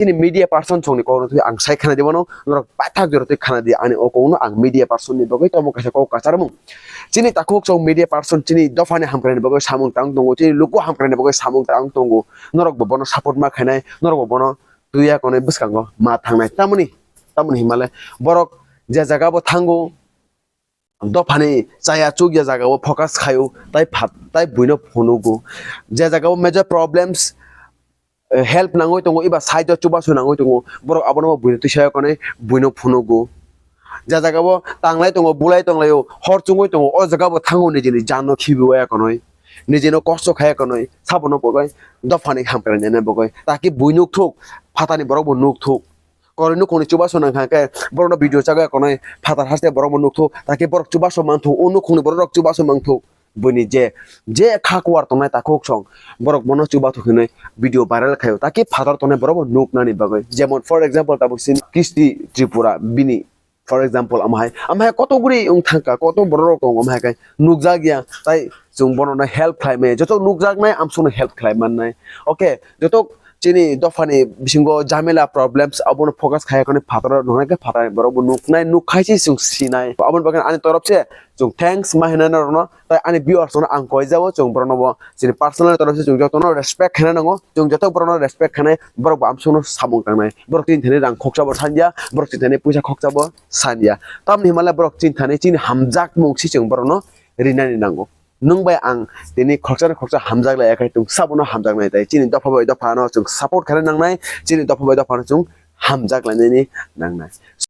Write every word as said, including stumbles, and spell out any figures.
Chini media person chongni kokno twi ang sai khana di bono, norok paithak jora twi khana di ani o kokno. Ang media person ni bagwi tamo kaisa kok kacharmung. Chini takhuk chong media person chini dophani hamkraini bagwi samung tang tongo, chini luku hamkraini bagwi samung tang tongo. Norok bo bono support ma khainai, norok bo bono twiya konwi bwskango ma thangnai. Tamoni, tamoni himale borok je jaga bo thango, dophani chaya chukya jaga o focus khaio, tai phat-, tai buino phunugo. Je jaga o major problems, eh, help nangwi tongo, eba side o chubachu nangwi tongo, borok abono bo buino twisayo konwi buino phunugo. Je jaga o tanglai tongo, bulai tonglaio, hor chungwi tongo, o jaga bo thango nijini janno khibiwaya konwi, nijino kosto khaya konwi, sabono bogoi dophani hamkrainani bogoi, taki bui nukthuk, phatani borok bo nukthuk. Koroi nukhungni chubachu nangkha khe borokno video chago ya konwi phatar haste borok bo nukthuk, taki borok chubachu mangthuk, o nukhungni borok rok chubachu mangthuk. Buini je, je kha kuar tongnai takhuk song, borok bono chubachu hinwi video viral khaio, taki phatar tongnai borok bo nuknani bagwi. Jemon for example tabuk sini Kisti Tripura bini for example, amo hai, amo hai koto guri wng thangkha, koto borok rok tongo, amo hai khe nukjak ya, tai chwng bono no help khlai maya, joto nukjaknai amsongno help khlai mannai. Okay, joto chini dophani bisingo jamila problems abono focus khai khani phataro nuknai khe phataro borok bo nuknai, nukkhai se chwng sinai. Aboni bagwi ani torop se chwng thanks ma hinai norokno, tai ani viewers no ang koi jabo, chwng borokno bo chini personal torop se chwng jotono respect khaina nango, chwng joto borokno respect khainai, borok bo amsongno samung tangnai, borok chini thani rang khoksa bo sanja, borok chini thani puisa khoksa bo sanja. Tamni himale borok chini thani chini hamjakmung se chwng borokno rinani nango. Nwng bai ang tini khoroksa ni khoroksa hamjak lai, akhai chwng sabono hamjaknai, tai chini dopha bai dophano chwng support khaina nangnai, chini dopha bai dophano chwng hamjak lainani nangnai.